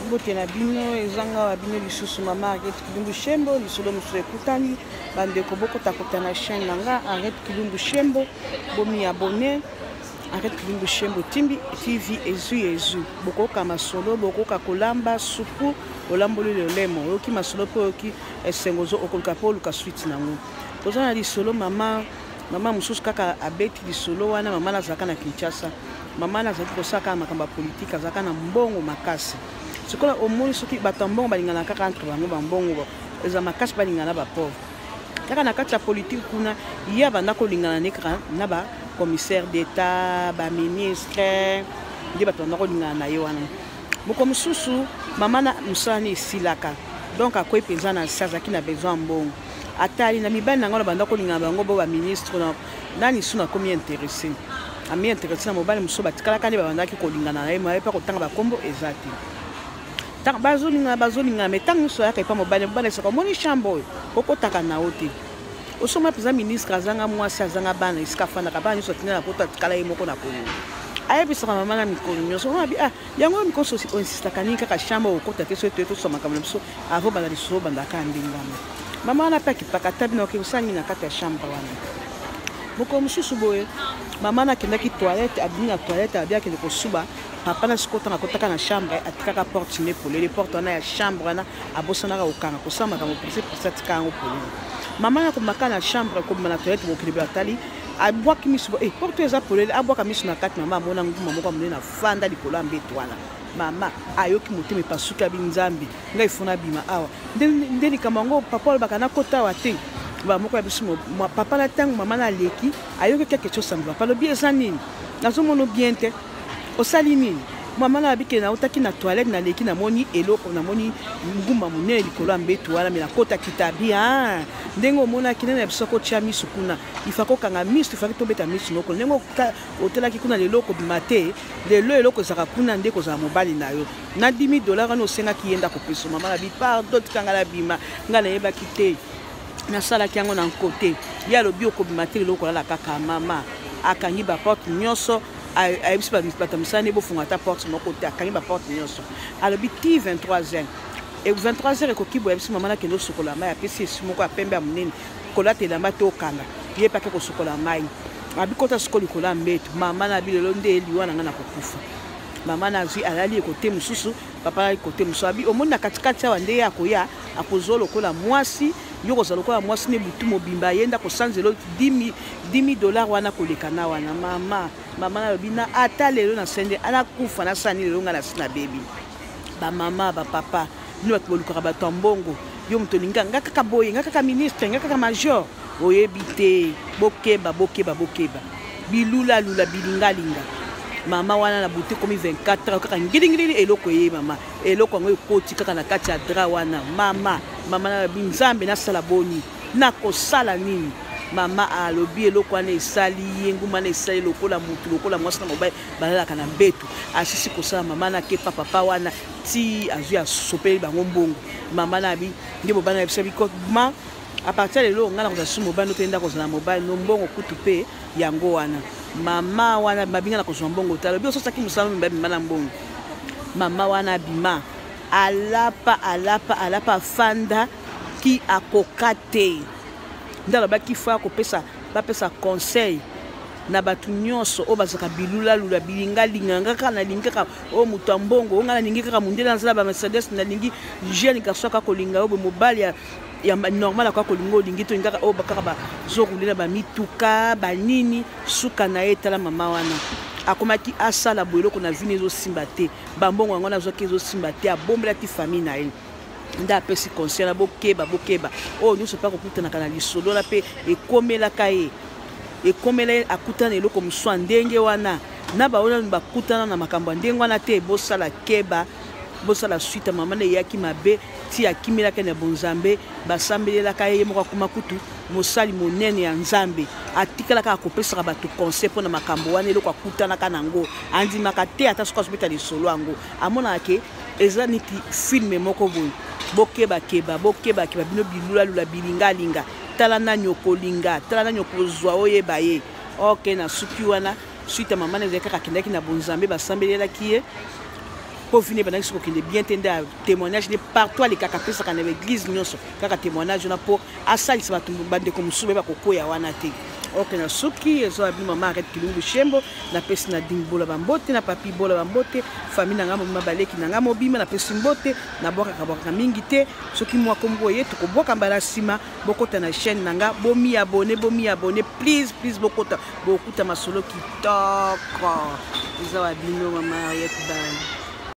Mbote na bino, eza nga wa bino lisusu mama Harriet Kilumbu Shembo. Lisolo mosusu ekutani, bandeko bokotakota na chaîne na nga Harriet Kilumbu Shembo, bomi abonne Harriet Kilumbu Shembo timbi TV ezui ezui. Bokoka masolo, bokoka kolamba supu, olamboli lolemo, oyoki masolo mpe oyoki esengo, okoluka mpe oluka suite nango. Toza na lisolo mama mama mosusu kaka abeti lisolo wana. Mama nazalaka na Kinshasa, mama nazalaki kosala kaka makambo ya politike, azalaka na mbongo makasi. Sikoyo omoni soki bato ya mbongo balingana kaka entre bango, bambongo eza makasi, balingana na bapauvre kaka na kati ya politike kuna. Ye abanda kolingana ne kaka na bacommissaire d'état, baministre, nde bato banda kolingana na ye wana. Moko mosusu mama na mosala ne esilaka, donc akwei mpenza na nse, azalaki na besoin ya mbongo. Atali na mibali na ngai na banda kolingana bango bo baministre na nani su nakomi intéressé, ami intéressé na mobali mosusu batikalaka nde babandaki kolingana na ye, maye mpe kotanga bakombo eza te. Ntango bazolingana bazolingana, me ntango nyonso ayaka epa mobali, mobali esaka omoni chambre oyo okotaka na yo te. Osoma mpenza ministre azanga mwasi, azanga bana, esika afandaka bana nyonso atinda na poto, atikala ye moko na Kongo. Ayebisaka mama na mikolo nyonso, mama abi ah yango oyo mikolo oinsistaka nini kaka chambre okota te, soki toye toswa makambo na biso avo banda lisusu obandaka ndenge wana. Mama wana mpe akipaka ata bino oke kosala nini na kati ya chambre wana. Mokolo mosusu boye mama na akendaki toilette, abimi na toilette, abi akende kosuba. Papa na sikoyo ntango akotaka na chambre, atikaka porte ne polele, porte wana ya chambre wana abosanaka kokanga, kosala makambo presse presse, atika yango polele. Mama na komaka na chambre, kobima na toilette, bokende boye, atali, abwaki miso, eh, porte eza polele, abwaka miso na kati. Mama amona nguma moko ya monene afanda likolo ya mbeto wana. Mama ayoki motema epasuki, abi nzambe ngai fona abima awa nde likambo yango papa alobaka nakota awa te. Bamoko ya biso papa na ntango mama na aleki ayoki quelque chose sango, papa alobi eza nini, nazomona bien te, osali nini? Mama na abike nautaki na toilette, naleki namoni eloko, namoni ngumba monene likolo ya mbeto wana, me nakotaki tabi ndenge omonaki nani ya biso akotya misu kuna, ifa kokanga misu, ifaki tobeta misu noko ndenge otelaki kuna, lelo okobima te, lelo eloko ezalaka kuna nde kozala mobali na yo na 10 dollar wana osengaki ye nda kopesa. Mama na bi pardon, tika ngai nabima, ngai nayebaki te, nasalaki yango na nko te. Ye alobi okobima te, lelo okolala kaka. Mama akangi baporte nyonso, ayebisi bato ya mosala nde bofunga ata porte moko te. Akangi baporte nyonso, alobi ti 23 heures. E 23 heures ekoki boye, ayebisi mama nakende osokola mai, apesi esi moko ya pembe ya monene, kolata elamba te, okanga ye mpe ake kosokola mai. Abi kota sikoyo likolo ya mbeto. Mama na abi lelo nde eliwa na ngai, nakokufa. Mama na azwi alali ekote mosusu, papa alali kote mosusu. Abi omoni na katikati awa nde ye akoya, akozwa lokola mwasi, yo kozala lokola mwasi ne butu mobimba, ye nde akosanzela 10 dollar wana koleka na wana. Mama mama nalobi na ata lelo na sende anakufa nasani lelo ngai nasi na bebi. Bamama, bapapa, bino bato bolukaka bato ya mbongo, yo moto olinga nga kaka boye, nga kaka ministre, nga kaka major, oyebi te, bokeba, bokeba, bokeba bilulalula bilingalinga. Mama wana na butu ekomi 24 heures kaka ngilingilili, eloko eye mama, eloko yango ekoti kaka na kati ya dra wana. Mama mama nalobi nzambe nasala boni, nakosala nini? Mama alobi eloko wana esali ye nguma na esali lokola motu lokola mwasi na mobali balalaka na mbeto. Asisi kosala, mama na kepa papa wana ti azwi asopeli bango mbongo. Mama na abi nde mobali na biso ma à partir lelo ngai nakozala susu mobali no te, nde akozala mobali no, mbongo kutu mpe yango wana. Mama wana babinga na kozwa mbongo te, alobi ososaki mosala mibali bima na mbongo. Mama wana abima, alapa alapa alapa, afanda ki akoka te. Nde alobaki fo akopesa bapesa conseil na bato nyonso oyo bazalaka bilulalula bilingalinga, nga kaka nalingi kaka oyo moto ya mbongo, oyo ngai nalingi kaka mondele, nazala ba Mercedes, nalingi jeune garçon aka kolinga oyo boye mobali ya normal akoka kolinga, olingi to kaka oyo kaka bazorule na bamituka banini. Suka na ye tala mama wana akomaki asala boye, eloko na vini ezosimba te, bambongo yango nazwaki ezosimba te, abombelaki famille na ye. Nde apesi conseil na bokeba, bokeba oyo nyonso mpe akokutanaka na lisolo wana mpe ekomelaka ye, ekomela ye akutana na eloko mosusu ya ndenge wana, na baoyo nanu bakutana na makambo ya ndenge wana te, bosala keba, bosala suite. Mama na eyaki mabe ti akimelaki na bonzambe, basambelelaka ye, ye moko akoma kutu mosali monene ya nzambe, atikalaka akopesaka bato conseil mpo na makambo wana. Eloko akutanaka nango andimaka te, ata soki azobeta lisolo yango amonaka ke eza neti filme moko boye. Bokebakeba, bokebakeba bino bilulalula bilingalinga, tala nani okolinga, tala nani okozwa, oyeba ye. Ok, na suki wana suite ya mama na ezali kaka akendaki na bonzambe, basambelelaki ye. Mpo vini ebandaki soki kokende bien te, nde témoignage nde partout alekaka, apesaka na baeglise nyonso kaka témoignage wana mpo asalisa bato, bandeko mosusu bayeba kokwea wana te. Ok, na suki eza bino mama Arrête Kilumbu Shembo. Napesi na Ding Bola bambote, na Papi Bola bambote, famille na nga mobima, baleki na nga mobima, napesi mbote. Nabwakaka bwakaka mingi te. Soki mwa kombo ye, tokobwaka mbala nsima. Bokota na chaîne na nga, bomi abonner, bomi abonner, please, please. Bokota, bokuta masolo kitoko. Eza wa bino mama Ariette. Bye.